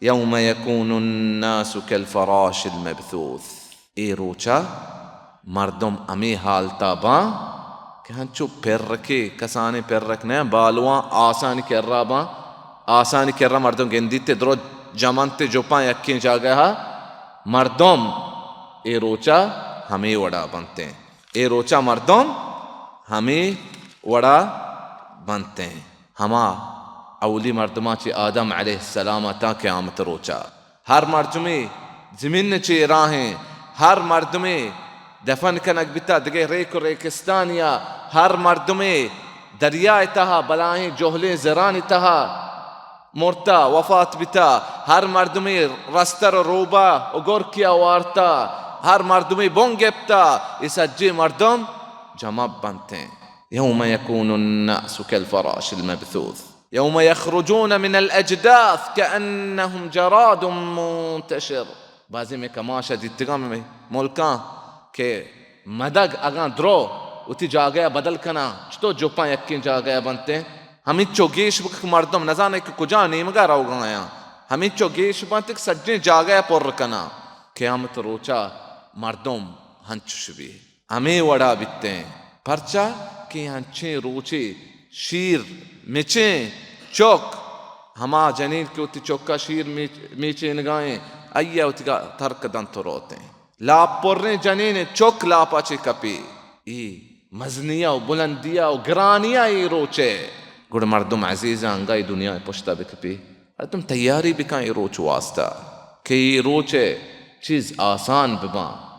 یوم یکون الناس کالفراش المبثوث۔ اے روچا مردم ہمے حالتا باں کہ ہنچو پرکے، کسانیں پرک نہ، بالواں آسانی کرا باں، آسانی کرا مردم گندیت، درو جمنت، جپاں یکیں جاگہا۔ مردم اے روچا ہمے وڑا بنتیں۔ اے روچا مردم ہمے وڑا بنتیں۔ ہما اولی مردماں چہ آدم علیہ السلام تا قیامت روچا ہر مردمے زمین چہ راہیں، ہر مردمے دفن کنگ بیتا دگہ ریک و ریکستانیا، ہر مردمے دریائے تہا، بلاہیں جہلیں زرانی تہا مرتا، وفات بیتا، ہر مردمے رستر و روبا و گرکیا وارتا، ہر مردمے بن گپتا، اے سجیں مردم جمع بنتیں۔ یوم یکون الناس کالفراش المبثوث، یوم یخرجون من الاجداث کانهم جراد منتشر۔ بازیں مئے کماشا دیتگاں مئے ملکاں کہ مدگ اگاں درو وتی جاگہ ء بدل کناں، چتو جپاں یکیں جاگہ ء بنتیں۔ ہمینچو گیش بک کہ مردم نزانیں کہ کجا نیمگا روگا آیاں، ہمینچو گیش بنت کہ سجیں جاگہ ء پر کناں۔ قیامت روچا مردم ہنچش بی، ہمے وڑا بیتیں۔ پرچا کہ انچیں روچے شیر مچیں چک، ہما جنین کہ وتی چکا شیر میچ-، میچینگائیں، آئی ء وتیگا ترک دنت و روتیں۔ لاپ پریں جنین چک لاپا چے کپی۔ ای مزنیا و بلندیا و گرانیا ای روچے۔ گڑ مردم عزیزاں انگا ای دنیا پشتا بکپی۔ مردم تیاری بکن ای روچ واسطہ کہ ای روچے چیز آسان بباں۔